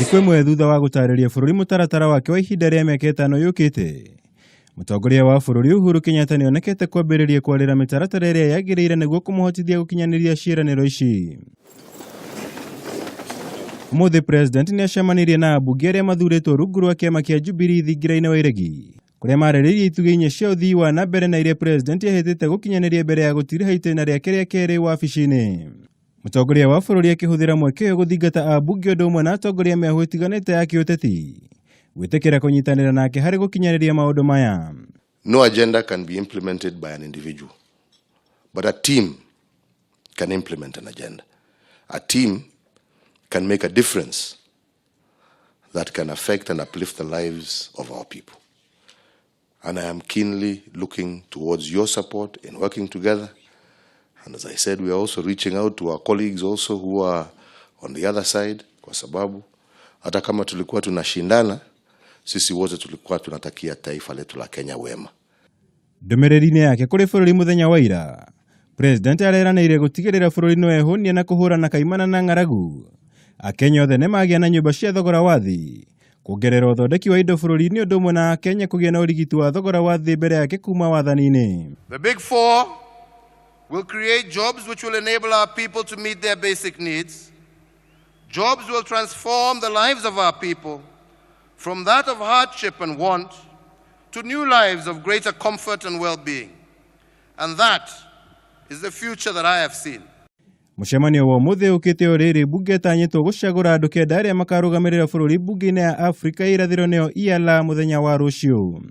Thikũ ĩmwe thutha wa gũtarĩria bũrũri mũtaratara wake wa ihinda rĩa mĩaka ĩtano yũkĩte, mũtongoria wa bũrũri Uhuru Kenyatta nĩonekete kwambĩrĩria kwarĩra mĩtaratara ĩrĩa yagĩrĩire nĩguo kũmũhotithia gũkinyanĩria ciĩranĩro ici. Ũmũthĩ President nĩacemanirie na ambunge arĩa mathurĩtwo rungu rwa kĩama kĩa Jubilee thingira-inĩ wa Iregi, kũrĩa marĩrĩirie itugĩ inya cia ũthii wa na mbere na iria President ehĩtĩte gũkinyanĩria mbere ya gũtiriha itĩna rĩake rĩa kerĩ wabici-inĩ. Mũtongoria wa bũrũri akĩhũthĩra mweke ũyũ gũthingata ambunge ũndũ ũmwe na atongoria mĩahũ ĩtiganĩte ya kĩũteti gwĩtĩkĩra kũnyitanĩra nake harĩ gũkinyanĩria maũndũ maya. No agenda can be implemented by an individual, but a team can implement an agenda. A team can make a difference that can affect and uplift the lives of our people. And I am keenly looking towards your support in working together. And as I said, we are also reaching out to our colleagues also who are on the other side, kwa sababu hata kama tulikuwa tunashindana, sisi wote tulikuwa tunatakia taifa letu la Kenya wema. Ndũmĩrĩri-inĩ yake kũrĩ bũrũri mũthenya wa ira, President areranĩire gũtigĩrĩra bũrũri nĩwehũnia na kũhũrana kaimana na ng'aragu. Akenya othe nĩmagĩa na nyũmba cia thogora wa thĩ, kuongerera ũthondeki wa indo bũrũri-inĩ ũndũ ũmwe na Akenya kũgĩa na ũrigiti wa thogora wa thĩ mbere yake kuma wathani-inĩ. The Big Four will create jobs which will enable our people to meet their basic needs. Jobs will transform the lives of our people from that of hardship and want to new lives of greater comfort and well-being. And that is the future that I have seen. Mũcemanio wa ũmũthĩ ũkĩte o rĩrĩ mbunge ĩtanyĩtwo gũcagũra andũ kenda arĩa makarũgamĩrĩra bũrũri mbunge-inĩ ya Afrika ya irathĩro nĩyo EALA mũthenya wa rũciũ.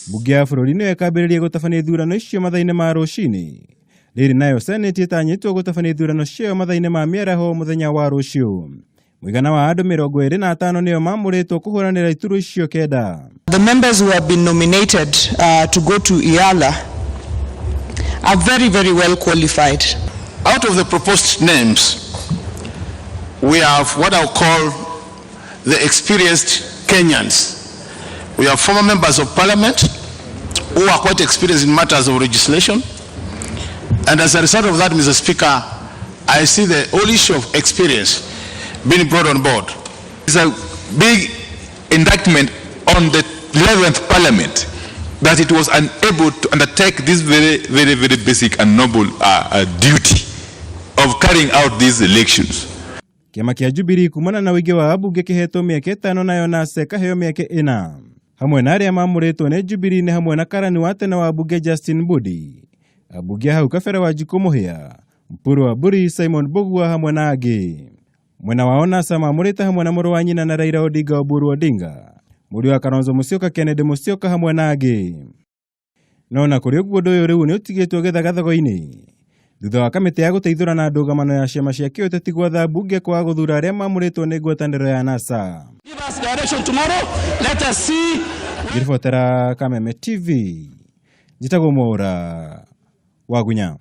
Mbunge ya bũrũri nĩyo ĩkambĩrĩria gũtabania ithurano icio mathaa-inĩ ma rũcinĩ. Rĩrĩ nayo Senate ĩtanyĩtwo gũtabania ithurano ciayo mathaa-inĩ ma mĩaraho mũthenya wa rũciũ. Mũigana wa andũ 25 nĩo mamũrĩtwo kũhũranĩra iturwa icio kenda. The members who have been nominated to go to EALA are very, very well qualified. Out of the proposed names, we have what I'll call the experienced Kenyans. We have former members of parliament who are quite experienced in matters of legislation. And as a result of that, Mr. Speaker, I see the whole issue of experience being brought on board. It's a big indictment on the 11th Parliament that it was unable to undertake this very, very, very basic and noble duty of carrying out these elections. Kĩama kĩa Jubilee kumana na ũingĩ wa ambunge kĩhetwo mĩaka ĩtano nayo NASA ĩkaheo mĩaka ĩna. Hamwe na arĩa mamũrĩtwo nĩ Jubilee nĩ hamwe na karani wa tene wa mbunge Justin Budi, ambunge a hau kabere Wanjikũ Mũhĩa, Mpuru wa Mburi, Simon Mbugua hamwe na angĩ. Mwena wao NASA mamũrĩte hamwe na mũrũ wa nyina na Raila Odinga Oburu Odinga, mũriũ wa Kalonzo Musyoka Kennedy Musyoka hamwe na angĩ. No na kũrĩ ũguo ũndũ ũyũ rĩu nĩ ũtigĩtwo gĩthagathago-inĩ thutha wa kamĩtĩ ya gũteithũrana ndũgamano ya ciama cia kĩũteti gwatha mbunge kwaga gũthura arĩa mamũrĩtwo nĩ ngwatanĩro ya NASA. Give us direction tomorrow. Let us see. Ngĩribotera Kameme TV, njĩtagwo Mwaũra Wagunya.